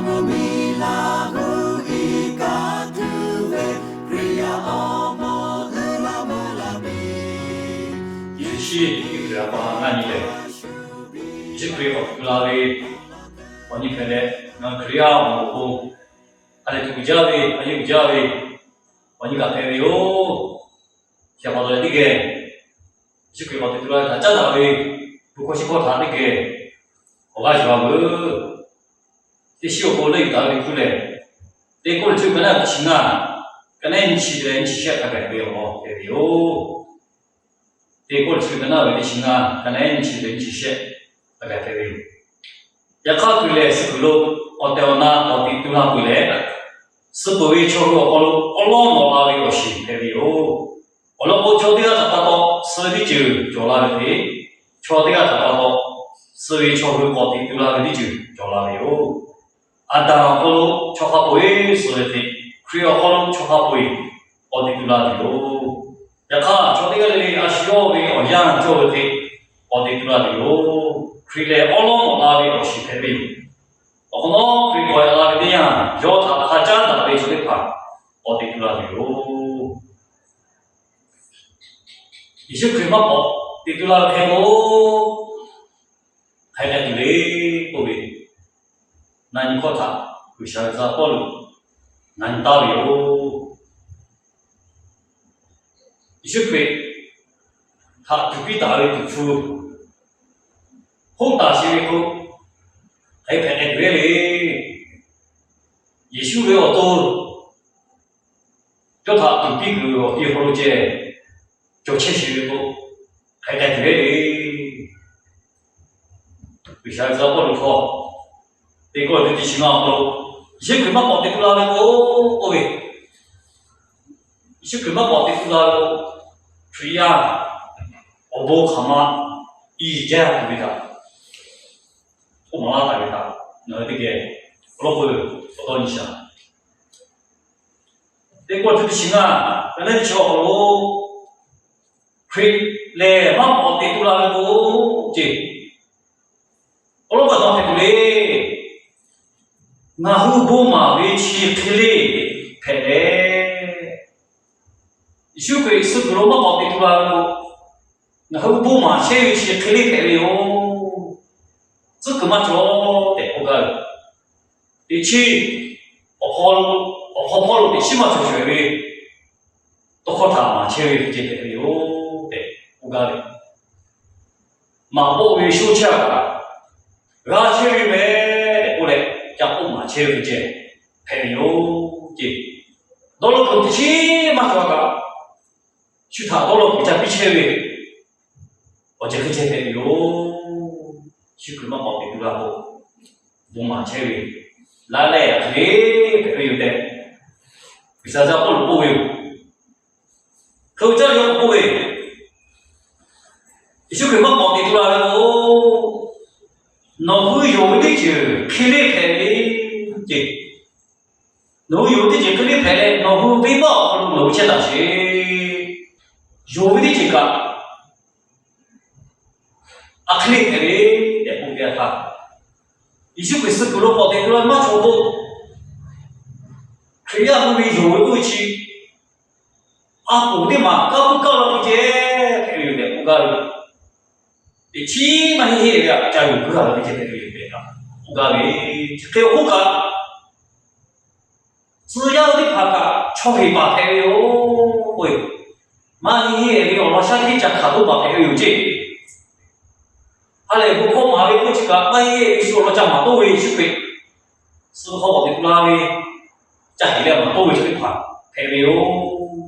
Awˬ miˇ laˇ gu iˉ kaˆ tuˬ ve Hkriꞈ yaˇ awˬ moˍ uiˍ la mvuh la piˇ. Yeˍsuˆ Hkriꞈ a pa ngaˇ nyi lehˬ, Yeˍsuˆ Hkriꞈ awˬ hk'aw lo la ve awˬ nyi hpehꞈ leh, ngaˬ Hkriꞈ yaˇ awˬ moˍ k'o, a lehˬ tuˬ uiˍ jaˇ ve, a yeˇ uiˍ jaˇ ve awˬ nyi kaꞈ hpehꞈ ve yoˬ. Chi pa taw leh teˇ geh Yeˍsuˆ Hkriꞈ awˬ teꞈ tu la ve htaꞈ caˉ daꞈ ve, bon hkawˇ chi hkawˇ htaꞈ teˇ geh awˬ g'aˇ yuˬ a veuˬ. Teˇ shiˉ awˬ pon leuˆ yuˬ taˍ ve liꞈ hpu lehˬ, Teˇ Kawˇrenˍhtuˆ ka naˉ ve teˇ chi ngaˇ, ka naˉ nyi chi leh nyi chi shehˆ hk'a gaˬ ve awˬ lawn hpehꞈ ve yoˬ. Teˇ Kawˇrenˍhtuˆ ka naˉ ve teˇ chi ngaˇ, ka naˉ nyi chi leh nyi chi shehˆ hk'a gaˬ hpehꞈ ve yoˬ. Yaꞈ hk'aˇ, Hkriꞈ lehˬ suh kuiˬ lo awˬ tehˬ awˬ na awˬ teꞈ tu la peuˬ leh, suh peuˬ ve chaw hui awˬ hk'aw lo awˉ lawˉ nawꞈ la ve awˬ shiˍ hpehꞈ ve yoˬ. Awˬ lawn k'o, chaw teˇ g'aˇ htaꞈ pa taw suh ve teˇ ceuˬ cawˬ la ve hk'e, chaw teˇ g'aˇ htaꞈ pa taw suh ve chaw hui awˬ teꞈ tu la ve teˇ ceuˬ cawˬ la ve yoˬ. Aˍdanˍ awˬ hk'aw lo chaw hk'a peu-eˬ suh ve hk'e, Hkriꞈ awˬ hk'aw lo chaw hk'a peu-eˬ awˬ teꞈ tu la tuˬ yoˬ. Yaꞈ hk'aˇ, chaw teˇ g'aˇ le le a shu yawˇ ve awˬ yanˇ cawˇ ve hk'e awˬ teꞈ tu la tuˬ yoˬ. Hkriꞈ lehˬ awˉ lawˉ nawꞈ la ve awˬ shiˍ hpehꞈ ve yoˬ. Awˬ hk'awꞈ nawˉ, Hkriꞈ k'awꞈ la ve teˇ yanˇ, yawˇ htaꞈ hk'a caˉ daꞈ ve chaw teˇ hpaˍ awˬ teꞈ tu la tuˬ yoˬ. Yeˍsuˆ Hkriꞈ maˇ k'awꞈ teꞈ tu la ve hk'e k'o, hk'aˬ hk'e tuˬ le k'oˆ ve, na nyi hkawˇ htaꞈ G'uiˬsha ve tcuh yaˇ Pawˇluꞈ na nyi taˍ ve yoˬ. Yeˍsuˆ Hkriꞈ htaꞈ tuˍ piˇ taˍ ve tuˍ hpfuh hoˉ taˍ sheˍ ve k'o, hk'aˬ hk'e hpehꞈ k'ai tuˬ le. Yeˍsuˆ ve awˬ to yawˇ htaꞈ tuˍ piˇ kuiˬ awˬ ti hk'aw lo ceh cawˬ chehˇ sheˍ ve k'o, hk'aˬ hk'e tuˬ le. G'uiˬsha ve tcuh yaˇ Pawˇluꞈ htawˇ, Teˇ Kawˇrenˍhtuˆ teˇ chi ngaˇ awˬ hk'aw lo, Yeˍsuˆ Hkriꞈ maˇ k'awꞈ teꞈ tu la ve k'o, k'oˆ ve, Yeˍsuˆ Hkriꞈ maˇ k'awꞈ teꞈ tu la ve k'o, Hkriꞈ yaˇ awˬ bon hk'aˬ ma i jaˇ tuˬ ve htaꞈ k'oˆ maˍ laˇ taˍ ve htaꞈ ngaˬ hui teˇ geh awˬ lawn k'o, awˬ taw nyi shaˍ. Teˇ Kawˇrenˍhtuˆ teˇ chi ngaˇ, ka naˉ nyi chi awˬ hk'aw lo, Hkriꞈ lehˬ maˇ k'awꞈ teꞈ tu la ve k'o, ceˇ, awˬ lawn k'o, a htoꞈ ma hpehꞈ tuˬ le. Ngaˬ hui bon maˍ ve chi hk'e le hpehꞈ leh, Yeˍsuˆ Hkriꞈ suh kuiˬ lo maˇ k'awꞈ teꞈ tu la ve k'o, ngaˬ hui bon maˍ chehˇ ve chi hk'e le hpehꞈ ve yoˬ. Tcuhˉ kuiˬ maˇ cawˬ tehꞈ k'oˆ gaˇ ve, teꞈ chiˉ awˬ hk'aw lo, awˬ hk'aw hpawˇ lo teꞈ chiˉ maˇ cawˬ shawˍ ve tawˇ hkawˇ htaꞈ maˍ chehˇ ve hk'e ceh hpehꞈ ve yoˬ tehꞈ k'oˆ gaˇ ve, maˍ k'oˆ ve sho chehˇ a kaꞈ, g'a chehˇ ve meh tehꞈ k'oˆ leh, ca k'oˆ maˍ chehˇ ve hk'e ceh hpehꞈ ve yoˬ ceˇ. Dawˇ law kuiˬ teꞈ chiˉ maˇ cawˬ a kaꞈ, shu htaꞈ dawˇ law kuiˬ ca piˇ chehˇ ve awˬ ceuˬ hk'e ceh hpehꞈ ve yoˬ. Yeˍsuˆ Hkriꞈ maˇ k'awꞈ teꞈ tu la k'o, bon maˍ chehˇ ve laˇ lehˬ hk'e le hpehꞈ ve yoˬ tehꞈ, G'uiˬsha tcuh yaˇ Pawˇluꞈ k'oˆ ve yoˬ. Hk'e caˇ yawˇ k'oˆ ve, Yeˍsuˆ Hkriꞈ maˇ k'awꞈ teꞈ tu la ve k'o, nawˬ hui yonˍ ve teˇ ceuˬ hk'e le hpehꞈ ve ceˇ. Nawˬ hui yonˍ ve teˇ ceuˬ hk'e le hpehꞈ leh, nawˬ hui venˇbaˆ awˬ hk'aw lo nawˬ hui chehˇ taˍ sheˍ. Yonˍ ve teˇ ceuˬ kaꞈ a hk'e le hpehꞈ ve tehꞈ k'oˆ ve htaˇ, Yeˍsuˆ Hkriꞈ suh kuiˬ lo k'awꞈ teꞈ tu la maˇ cawˬ k'o, Hkriꞈ yaˇ hui ve yonˍ ve k'oˆ ve chi a poˍ teˇ maˬ kanˉ puiˉ kaˇ la ve ceh hpehꞈ ve yoˬ tehꞈ k'oˆ gaˇ ve. Teꞈ chiˉ maˇ heˆ heˆ ve htaꞈ ca yonˍ puiˉ la ve ceh hpehꞈ ve yoˬ tehꞈ k'oˆ gaˇ ve. Chi hk'e k'oˆ kaꞈ, tcuh yaˇ teˇ hpaˍ kaꞈ chaw heˍ paˍ hpehꞈ ve yoˬ k'oˆ ve, maˇ heˆ heˆ ve awˬ lawn shaˉ hkiˆ ca hkanˍ toˆ paˍ hpehꞈ ve yoˬ ceˇ. Ha lehˬ bon hkawˇ maˍ ve k'oˆ chi kaꞈ, maˇ heˆ heˆ ve shu awˬ lawn ca maˍ toˆ ve Yeˍsuˆ Hkriꞈ suh hk'aw k'awꞈ teꞈ tu la ve, ca heˍ leh maˍ toˆ ve chaw teˇ hpaˍ hpehꞈ ve yoˬ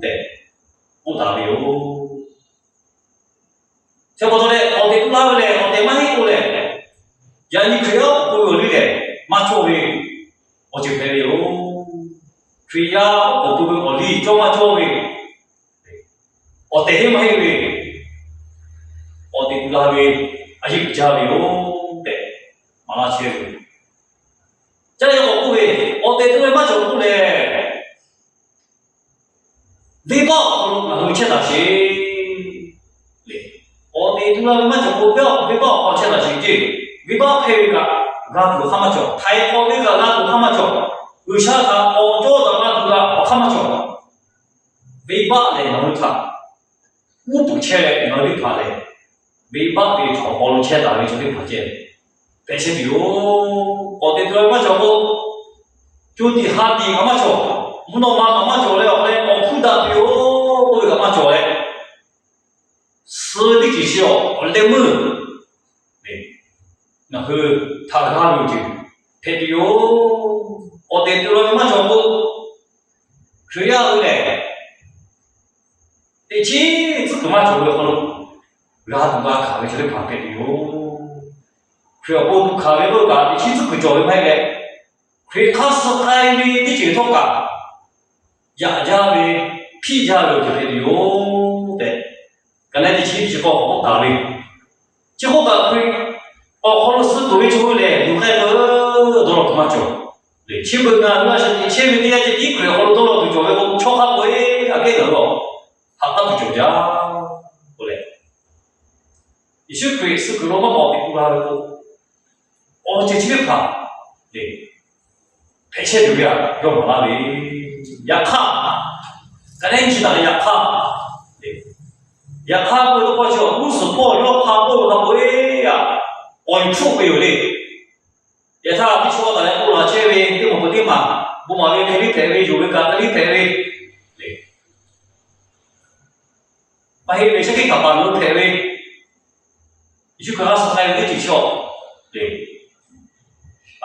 tehꞈ k'oˆ taˍ ve yoˬ. Chi pa taw leh, awˬ teꞈ tu la ve lehˬ, awˬ tehˬ maˇ heˆ k'o lehˬ, yaꞈ nyi Hkriꞈ yaˇ awˬ pon ve awˬ liˇ lehˬ, maˇ cawˇ ve awˬ ceuˬ hpehꞈ ve yoˬ. Hkriꞈ yaˇ awˬ pon ve awˬ liˇ cawˇ maˇ cawˇ ve, awˬ tehˬ heˆ maˇ heˆ ve, awˬ teꞈ tu la ve a yeˇ uiˍ jaˇ ve yoˬ tehꞈ maˍ laˇ chehˇ ve. Caˇ leh k'awꞈ k'oˆ ve, awˬ tehˬ tu ve maˇ cawˬ k'oˆ lehˬ, venˇbaˆ awˬ hk'aw lo ngaˬ hui chehˇ taˍ sheˍ le. Awˬ tehˬ tu la ve maˇ cawˬ k'o, venˇbaˆ awˬ hk'aw chehˇ taˍ sheˍ ceˇ. Venˇbaˆ hpehˇ ve kaꞈ, g'a tuˬ awˬ hk'aˇ maˇ cawˬ. Htaiˍ hk'awꞈ ve kaꞈ g'a tuˬ awˬ hk'aˇ maˇ cawˬ. G'uiˬsha htaꞈ k'awꞈ cawˇ daꞈ g'a tuˬ kaꞈ awˬ hk'aˇ maˇ cawˬ. Venˇbaˆ lehˬ ngaˬ hui htaꞈ uˉ peunˍ chehˇ leh, ngaˬ hui teˇ hpaˍ lehˬ venˇbaˆ ve chaw awˬ hk'aw lo chehˇ taˍ ve chaw teˇ hpaˍ ceh hpehꞈ chehˇ tuˬ yoˬ. K'awꞈ te tuˬ ve maˇ cawˬ k'o, co tiꞈ ha tiꞈ kaꞈ maˇ cawˬ. Mvuhˇ naw ma kaꞈ maˇ cawˬ leh, awˬ hk'e leh awˬ hkuiˉ daꞈ tuˬ yoˬ k'oˆ ve kaꞈ maˇ cawˬ leh, suh teˇ ceuˬ chi awˬ leh meuˇ ngaˬ hui htaꞈ g'a ve awˬ ceuˬ hpehꞈ tuˬ yoˬ. K'awꞈ te tuˬ ve maˇ cawˬ k'o, Hkriꞈ yaˇ hui lehˬ teꞈ chiˉ tcuhˉ kuiˬ maˇ cawˬ ve awˬ hk'aw lo g'a tuˬ g'a hkanˍ ve chaw teˇ hpaˍ hpehꞈ tuˬ yoˬ. Hkriꞈ awˬ pon tuꞈ hkanˍ ve k'oˆ kaꞈ teꞈ chiˉ tcuhˉ kuiˬ cawˬ ve maˇ heˆ leh, Hkriꞈ hk'aˇ suh k'ai ve teˇ ceuˬ htawˇ kaꞈ yaꞈ jaˇ ve, hpiˇ jaˇ ve awˬ ceuˬ hpehꞈ tuˬ yoˬ tehꞈ, Gaˍlaˍtiˆ chi teˇ chi k'awˇ k'awꞈ k'oˆ taˍ ve. Chi k'oˆ kaꞈ Hkriꞈ awˬ hk'aw lo suh tuˬ ve chaw hui lehˬ, luˬ k'ai k'o dawˇ law tuˬ maˇ cawˬ. Chi beuꞈ ngaˬ hui a shaꞈ teꞈ chehˇ ve teˇ yanˇ ceh tiˉ Hkriꞈ awˬ hk'aw lo dawˇ law tuˬ cawˬ ve k'o, chaw hk'a peu-eˬ aꞈ kehˉ ngaˬ hui a haꞈ k'aˉ tuˬ cawˬ jaˇ k'oˆ leh, Yeˍsuˆ Hkriꞈ suh kuiˬ lo maˇ k'awꞈ teꞈ tu la ve k'o, awˬ ceuˬ chi teˇ hpaˍ hpehꞈ chehˇ tuˬ ve aꞈ yawˇ maˍ laˇ ve. Yaꞈ hk'aˇ, ka neˉ chi taˍ leh yaꞈ hk'aˇ, yaꞈ hk'aˇ k'oˆ ve tawˇ hkawˇ chi awˬ g'uˇ suhˍ hpawˇ yawˇ hk'a k'oˆ ve hk'a peu-eˬ aꞈ awˬ yuˬ hpfuhˆ ve yoˬ le. Yaꞈ htaˇ teˇ chaw taˍ leh k'oˆ laˬ chehˇ ve teˇ maˬ peuˬ teˇ maˬ, bon maˍ ve hk'e liˇ hpehꞈ ve, yonˍ ve kaꞈ hk'e liˇ hpehꞈ ve, maˇ heˆ ve shaˉ hkiˆ htaꞈ paˍ nawˬ hui hpehꞈ ve, Yeˍsuˆ Hkriꞈ g'a suh k'ai ve teˇ ceuˬ chi awˬ le,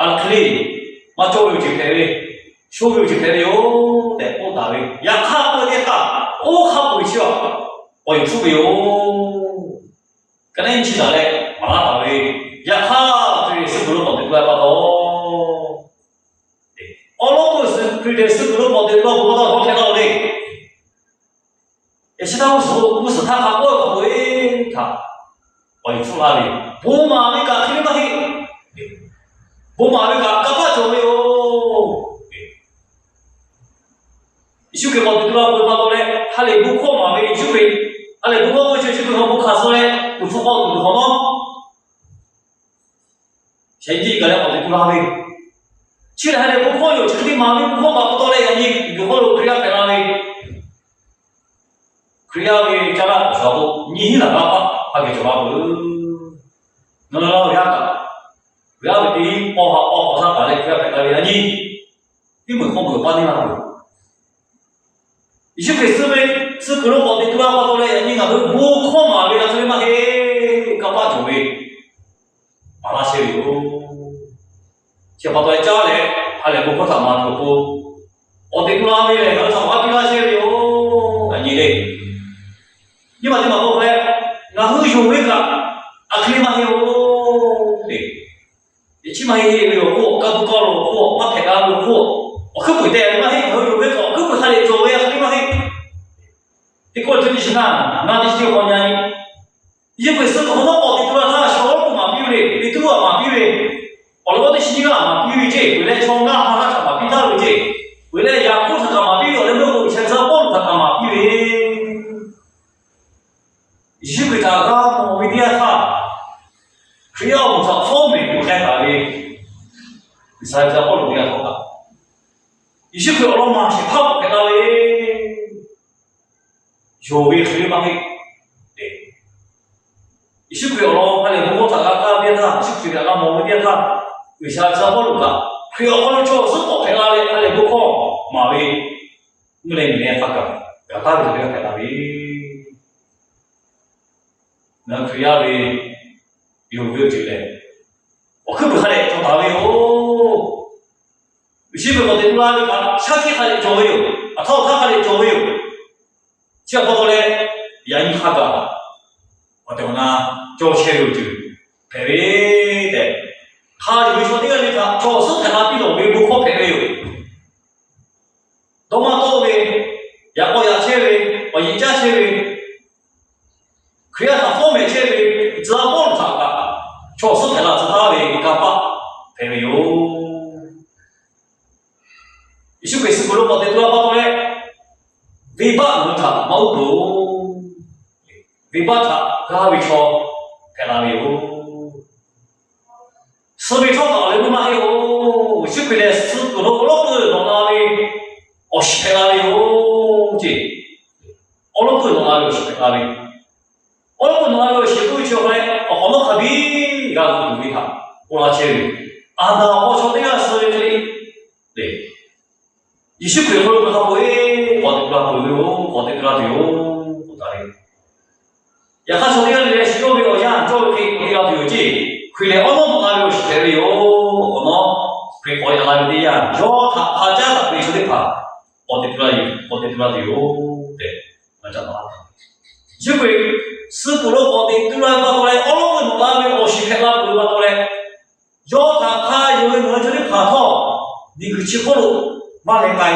a hk'e le, maˇ cawˇ ve awˬ ceuˬ hpehꞈ ve, sho ve awˬ ceuˬ hpehꞈ ve yoˬ tehꞈ k'oˆ taˍ ve. Yaꞈ hk'aˇ k'oˆ ve teˇ htaˇ, oˇ hk'a peu-eˬ chi awˬ awˬ yuˬ hpfuhˆ ve yoˬ. Ka neˉ chi taˍ leh maˍ laˇ taˍ ve. Yaꞈ hk'aˇ Hkriꞈ suh kuiˬ lo k'awꞈ teꞈ tu la pa taw, awˉ lawˉ k'oˆ suh Hkriꞈ suh kuiˬ lo k'awꞈ teꞈ tu la pa taw hk'e laˇ-oˬ le. Yaꞈ chi htaˇ g'uˇ suhˍ, g'uˇ suhˍ htaˇ hk'a k'oˆ ve k'awꞈ k'oˆ ve htaꞈ awˬ yuˬ hpfuhˆ laˇ ve, bon maˍ ve kaꞈ hk'e le maˇ heˆ. Bon maˍ ve kaꞈ kanˇ paˆ cawˬ ve yoˬ. Yeˍsuˆ Hkriꞈ k'awꞈ teꞈ tu la peuˬ pa taw leh, ha lehˬ bon hkawˇ maˍ ve Yeˍsuˆ Hkriꞈ, ha lehˬ bon hkawˇ k'oˆ ve chi Yeˍsuˆ Hkriꞈ hk'a bon hkanˍ suh leh, tuˍ hpfuh k'awꞈ tuˬ hk'awꞈ nawˉ shehˍ nyiˇ kaꞈ leh k'awꞈ teꞈ tu la ve. Chi lehˬ ha lehˬ bon hkawˇ yoˬ. Chi hk'e te maˍ ve bon hkawˇ maˍ pa taw leh yaꞈ nyi yuˬ hk'aw lo Hkriꞈ yaˇ hpehꞈ la ve. Hkriꞈ yaˇ ve caˇ laˇ awˬ shaˍ k'o, nyiˇ hinˉ laˬ g'a paˆ hk'a geh cawˬ la peuˬ. Ngaˬ hui la ve yaˇ kaꞈ, Hkriꞈ yaˇ ve teˇ paw ha paw k'awꞈ htaˇ taˍ leh Hkriꞈ yaˇ hpehꞈ la ve yaꞈ nyi teˇ meunˍ hk'aw meuˬ paˇ neˇ la peuˬ. Yeˍsuˆ Hkriꞈ suh ve, suh kuiˬ lo k'awꞈ teꞈ tu la pa taw leh yaꞈ nyi ngaˬ hui bon hkawˇ maˍ ve a hk'e le maˇ heˆ, kanˇ paˆ cawˬ ve maˍ laˇ chehˇ ve yoˬ. Chi pa taw leh caˇ leh ha lehˬ bon hkawˇ htaꞈ maˍ tuˬ awˬ pon k'awꞈ teꞈ tu la ve lehˬ, ngaˬ hui htaꞈ awˬ g'aˇ piˇ laˇ chehˇ ve yoˬ. Yaꞈ nyi le, nyiˇ maˬ teˇ maˬ k'oˆ leh, ngaˬ hui yonˍ ve kaꞈ a hk'e le maˇ heˆ-oˬ le. Teꞈ chiˉ maˇ heˆ ve awˬ hk'oˆ, kaˇ tuˇ kaˇ lo awˬ hk'oˆ, maˇ hpehꞈ g'a ve awˬ hk'oˆ, awˬ hkuiˉ puiˍ tehꞈ ve maˇ heˆ. Ngaˬ hui yonˍ ve kaꞈ awˬ hkuiˉ puiˍ hk'a dehꞈ cawˬ ve a hk'e le maˇ heˆ. Teˇ kawˆ teˇ chi na, na teˇ chi teˇ hk'awꞈ nya-e. Yeˍsuˆ Hkriꞈ suh kuiˬ hk'awꞈ nawˉ k'awꞈ teꞈ tu la htaˇ, shaw lawˉ k'oˆ maˍ piˇ ve le, Peˍtruˆ htaꞈ maˍ piˇ ve, awˬ lawn teˇ chi nyiˇ g'aˇ maˍ piˇ ve ceˇ, peuˬ leh chaw ngaˇ ha g'aˇ htaꞈ maˍ piˇ taˍ ve ceˇ, peuˬ leh Yaˍkoˆ htaꞈ kaꞈ maˍ piˇ ve, awˬ leh meuˇ k'o G'uiˬsha tcuh yaˇ Pawˇluꞈ htaꞈ kaꞈ maˍ piˇ ve. Yeˍsuˆ Hkriꞈ htaꞈ g'a mawˬ ve teˇ yanˇ htaˇ, Hkriꞈ yaˇ awˬ moˍ htaꞈ fawˉ mehˍ kuˬ k'ai taˍ ve G'uiˬsha tcuh yaˇ Pawˇluꞈ teˇ g'aˇ htawˇ kaꞈ, Yeˍsuˆ Hkriꞈ awˬ lawn maˍ shehˍ hpaˇ k'awꞈ hpehꞈ la ve, yonˍ ve hk'e le maˇ heˆ. Yeˍsuˆ Hkriꞈ awˬ lawn ha lehˬ bon hkawˇ htaꞈ g'a kaˇ ve teˇ yanˇ htaˇ, Yeˍsuˆ Hkriꞈ htaꞈ g'a mawˬ ve teˇ yanˇ htaˇ, G'uiˬsha tcuh yaˇ Pawˇluꞈ kaꞈ Hkriꞈ awˬ hk'aw lo chaw awˬ suhˉ k'awꞈ hpehꞈ la leh ha lehˬ bon hkawˇ maˍ ve, mvuhˇ leh miˬ leh hk'a gaˬ gaˬ taˍ ve teˇ g'aˇ hpehꞈ la ve Ngaˬ hui Hkriꞈ yaˇ ve yonˍ ve awˬ ceuˬ lehˬ, awˬ hkuiˉ puiˍ hk'a dehꞈ cawˬ taˍ ve yoˬ. Yeˍsuˆ Hkriꞈ k'awꞈ teꞈ tu la ve kaꞈ, shaˉ hkiˆ hk'a dehꞈ cawˬ ve yoˬ. Aˬ htoꞈ ma htaˇ hk'a dehꞈ cawˬ ve yoˬ. Chi pa taw leh, yaꞈ nyi hk'a gaˬ awˬ tehˬ awˬ na cawˬ chehˇ ve awˬ ceuˬ hpehꞈ ve tehꞈ, hk'a yonˍ ve chaw teˇ g'aˇ le htaꞈ chaw awˬ suhˉ hpehꞈ la piˇ lawˬ ve bon hkawˇ hpehꞈ ve yoˬ. Dawˇ maˇ tawˆ ve, yaꞈ k'aw yaꞈ chehˇ ve, awˬ yeꞈ caˇ chehˇ ve, Hkriꞈ yaˇ htaꞈ fawˉ mehˍ chehˇ ve tcuh yaˇ Pawˇluꞈ htaꞈ kaꞈ chaw awˬ suhˉ hpehꞈ la tcuh taˍ ve kanˇ paˆ hpehꞈ ve yoˬ. Yeˍsuˆ Hkriꞈ suh kuiˬ lo k'awꞈ teꞈ tu la pa taw leh, venˇbaˆ ngaˬ hui htaꞈ maˇ uˉ peunˍ-oˬ. Venˇbaˆ htaꞈ g'aˇ ve chaw hpehꞈ la ve yoˬ. Suh ve htawˇ kaꞈ awˬ leh meuˇ maˇ heˆ-oˬ. Yeˍsuˆ Hkriꞈ lehˬ suh kuiˬ lo awˉ lawˉ peuˬ nawꞈ la ve awˬ shiˍ hpehꞈ la ve yoˬ ceˇ. Awˉ lawˉ peuˬ nawꞈ la ve awˬ shiˍ hpehꞈ la ve. Awˉ lawˉ peuˬ nawꞈ la ve awˬ shiˍ k'oˆ ve chi awˬ hk'aw leh awˬ hk'awꞈ nawˉ hk'a biˇ g'a tuˬ ve htaꞈ k'oˆ laˇ chehˇ ve yoˬ. Aˍdanˍ awˬ hk'aw chaw teˇ g'aˇ suh ve hk'e le, Yeˍsuˆ Hkriꞈ hk'aw lo ngaˬ hui k'awꞈ te tu la peuˬ ve yoˬ, k'awꞈ te tu la tuˬ yoˬ k'oˆ taˍ ve. Yaꞈ hk'aˇ chaw teˇ g'aˇ le leh shiˍ yawˇ ve awˬ yanˇ cawˇ ve hk'e k'awꞈ te la tuˬ yoˬ ceˇ. Hkriꞈ lehˬ awˉ lawˉ peuˬ la ve awˬ shiˍ hpehꞈ ve yoˬ. Awˬ hk'awꞈ nawˉ Hkriꞈ k'awꞈ yaꞈ la ve teˇ yanˇ, yawˇ htaꞈ hk'a caˉ taˍ ve chaw teˇ hpaˍ k'awꞈ te tu la yoˬ, k'awꞈ te tu la tuˬ yoˬ tehꞈ, a caꞈ la. Yeˍsuˆ Hkriꞈ suh kuiˬ lo k'awꞈ te tu la ve pa taw leh, awˉ lawˉ peuˬ nawꞈ la ve awˬ shiˍ hpehꞈ la peuˬ ve pa taw leh, yawˇ htaꞈ hk'a yonˍ ve ngaˬ hui chaw teˇ hpaˍ htawˇ, miˬguiˬ chi hk'oˆ lo maˇ leh k'ai.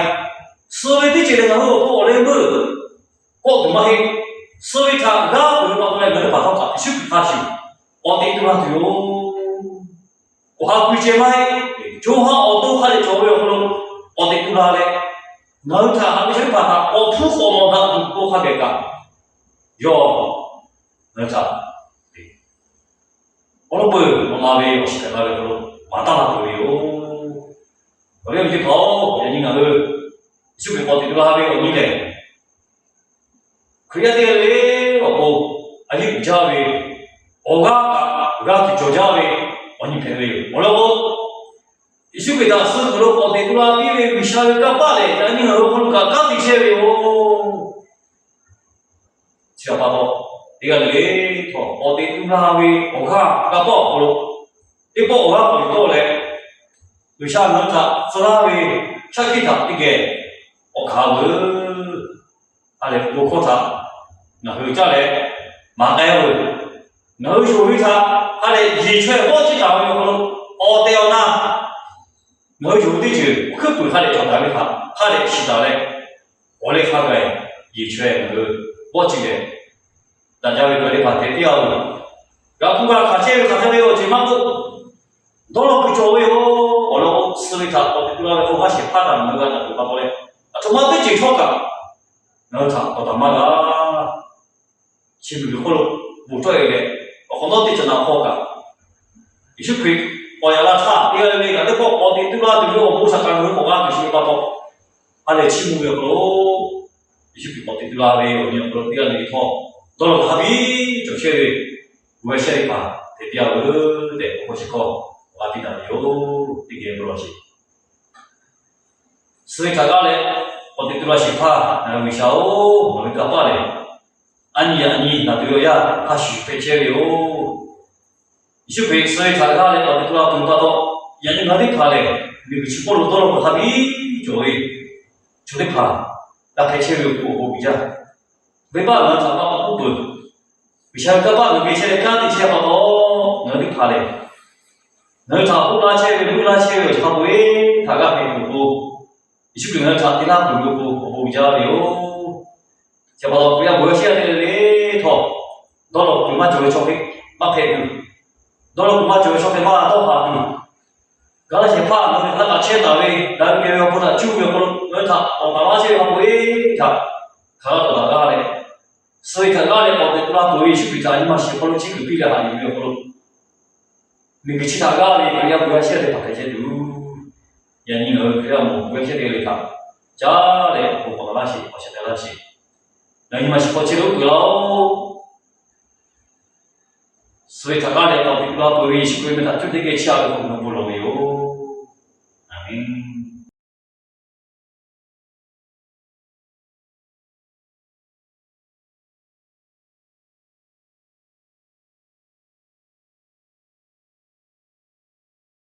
Suh ve teˇ ceuˬ lehˬ ngaˬ hui awˬ pon awˬ leh meuˇ kawˆ tuˬ maˇ heˆ. Suh ve htaꞈ g'aˇ peuˬ ve pa taw leh ngaˬ hui teˇ hpaˍ htawˇ kaꞈ Yeˍsuˆ Hkriꞈ hk'a shuˍ k'awꞈ te tu la tuˬ yoˬ. Awˬ ha kui ceh maˇ heˆ. Co ha awˬ to hk'a dehꞈ cawˬ ve awˬ hk'aw lo k'awꞈ te tu la leh, ngaˬ hui htaꞈ haꞈ ve chaw teˇ hpaˍ htaꞈ k'awꞈ hpuˇ k'awꞈ lawˬ daꞈ tuˬ k'o hk'a dehꞈ kaꞈ, yawˇ ngaˬ hui htaꞈ awˉ lawˉ peuˬ nawꞈ la ve awˬ shiˍ hpehꞈ la ve hk'aw lo maˍ taˉ la tuˬ ve yoˬ. Awˬ viˉ awˬ nyi teˇ hpaˍ-oˬ, yaꞈ nyi ngaˬ hui Yeˍsuˆ Hkriꞈ k'awꞈ te tu la ve awˬ nyi lehˬ, Hkriꞈ yaˇ teˇ g'aˇ le awˬ pon a yeˇ uiˍ jaˇ ve, awˬ g'aˇ kaꞈ g'a tuˬ cawˬ jaˇ ve awˬ nyi hpehꞈ ve yoˬ. Awˬ lawn k'o, Yeˍsuˆ Hkriꞈ htaꞈ suh kuiˬ lo k'awꞈ te tu la piˇ ve G'uiˬsha ve kanˇ paˆ lehˬ, yaꞈ nyi ngaˬ hui awˬ hk'aw lo kaꞈ kanˉ te chehˇ ve yoˬ. Chi htaꞈ pa taw, teˇ g'aˇ le le htawˇ k'awꞈ te tu la ve awˬ g'aˇ kanˇ paˆ awˬ hk'aw lo teˇ pawˆ awˬ g'aˇ k'awꞈ yuˬ tawˆ leh, G'uiˬsha ngaˬ hui htaꞈ tcuh laˇ ve shaˉ hkiˆ htaꞈ teˇ geh k'awꞈ hkanˍ veuˬ. Ha lehˬ, bon hkawˇ htaꞈ ngaˬ hui caˇ leh maˍ k'ai veuˬ. Ngaˬ hui yonˍ ve htaꞈ ha lehˬ yeˬ chaweh vawˆ ciˇ taˍ ve awˬ hk'aw lo, awˬ tehˬ awˬ na ngaˬ hui yonˍ ve teˇ ceuˬ hkuiˉ puiˍ ha lehˬ cawˬ taˍ ve htaꞈ ha lehˬ shiˍ taˍ leh, awˬ leh hk'a gaˬ yeˬ chaweh ngaˬ hui vawˆ ciˇ leh daꞈ jaˇ ve kaꞈ teˇ hpaˍ hpehꞈ piˇ-a veuˬ. G'a hpuˇ g'a hkanˍ chehˇ ve hk'aˬ hk'e ve awˬ ceuˬ maˇ k'oˆ, dawˇ law kuiˬ cawˬ ve yoˬ. Awˬ lawn k'o, suh ve htaꞈ k'awꞈ te tu la ve hk'aw maˇ shehˍ hpaˇ htaꞈ ngaˬ hui g'a daꞈ tuˬ pa taw leh, aˬ htoꞈ ma teˇ ceuˬ htawˇ kaꞈ ngaˬ hui htaꞈ k'awꞈ taˍ maˇ g'a. Chi beuꞈ hk'oˆ lo bon htawˇ e leh, awˬ hk'awꞈ nawˉ teˇ caꞈ na hk'aw kaꞈ, Yeˍsuˆ Hkriꞈ k'awꞈ yaꞈ la htaˇ, teˇ g'aˇ le le kaꞈ teˇ pawˆ k'awꞈ te tu la tuˬ ve awˬ bon shaˍ kaꞈ ngaˬ hui k'awꞈ g'a tuˬ sheˍ ve pa taw, ha lehˬ chiˇ mvuh ve awˬ hk'aw lo Yeˍsuˆ Hkriꞈ k'awꞈ te tu la ve awˬ nyi awˬ hk'aw lo teˇ g'aˇ le le htawˇ, dawˇ law hk'a biˇ cawˬ chehˇ ve, gu g'a shehˇ ve hpaˍ hpehꞈ piˇ-a veuˬ tehꞈ, awˬ hk'aw chi hkawˇ awˬ g'a piˇ daꞈ ve yoˬ. Teˇ geh bon lawˬ sheˍ. Suh ve htaꞈ g'aˇ leh k'awꞈ te tu la sheˍ hpaˇ ngaˬ hui G'uiˬsha-oˬ, ngaˬ hui kanˇ paˆ lehˬ, a nyi a nyi naˬ tuˬ ve awˬ yanˇ hk'a shuˍ hpehꞈ chehˇ ve yoˬ. Yeˍsuˆ Hkriꞈ suh ve htaꞈ g'aˇ leh k'awꞈ te tu la peuˬ pa taw, yaꞈ nyi ngaˬ hui teˇ hpaˍ lehˬ, miˬguiˬ chi hk'oˆ lo dawˇ law hk'a biˇ cawˬ ve chaw teˇ hpaˍ g'a hpehꞈ chehˇ ve awˬ pon awˬ bon uiˍ jaˇ. Venˇbaˆ ngaˬ hui htaꞈ maˇ k'awꞈ k'oˆ peuˬ. G'uiˬsha ve kanˇ paˆ ngaˬ hui geh chehˇ leh kanˉ te chehˇ pa taw, ngaˬ hui teˇ hpaˍ lehˬ, ngaˬ hui htaꞈ k'oˆ laˇ chehˇ ve, meuˇ laˇ chehˇ ve awˬ ceuˬ hk'a peu-eˬ htaꞈ g'aˇ hpehꞈ tuˬ awˬ pon, Yeˍsuˆ Hkriꞈ ngaˬ hui htaꞈ te laˇ peuˬ ve awˬ pon awˬ bon uiˍ jaˇ ve yoˬ. Chi pa taw, Hkriꞈ yaˇ bon yaˇ shehˇ yaˇ teˇ g'aˇ le le htawˇ, dawˇ law kuiˬ maˇ cawˬ ve chaw hk'e maˇ hpehꞈ tuˬ, dawˇ law kuiˬ maˇ cawˬ ve chaw hk'e maˇ dawˇ haˍ tuˬ, gaˬ la shehˍ hpaˇ ngaˬ hui htaꞈ laˇ kaꞈ chehˇ taˍ ve, daꞈ ve kehˬ ve awˬ bon htaꞈ cuˇ ve awˬ hk'aw lo ngaˬ hui htaꞈ k'awꞈ taˍ laˇ chehˇ ve awˬ hk'aw lo e htaꞈ hk'aˬ laˇ tawˍ taˍ g'aˇ leh, suh ve htaꞈ g'aˇ leh k'awꞈ te tu la peuˬ ve Yeˍsuˆ Hkriꞈ htaꞈ nyi ma shiˍ hk'aw lo chi kuiˬ piˇ leh haꞈ yuˬ ve awˬ hk'aw lo, miˬguiˬ chi htaꞈ g'aˇ ve Hkriꞈ yaˇ bon yaˇ shehˇ yaˇ teˇ hpaˍ hpehꞈ chehˇ tuˬ, yaꞈ nyi ngaˬ hui Hkriꞈ yaˇ awˬ moˍ bon yaˇ shehˇ teˇ g'aˇ le htaꞈ caˉ leh awˬ pon k'awꞈ taˍ laˇ sheˍ, k'awꞈ shehˍ hpehꞈ laˇ sheˍ. Ngaˬ hui nyi ma shiˍ hk'aw chehˇ ve uˉ peunˍ laˇ-oˬ. Suh ve htaꞈ g'aˇ leh k'awꞈ te tu la peuˬ ve Yeˍsuˆ Hkriꞈ ve meh htaꞈ cuˇ teˇ geh chiˇ aꞈ ve k'o, ngaˬ hui bon lawˬ ve yoˬ. Aˍmenˇ.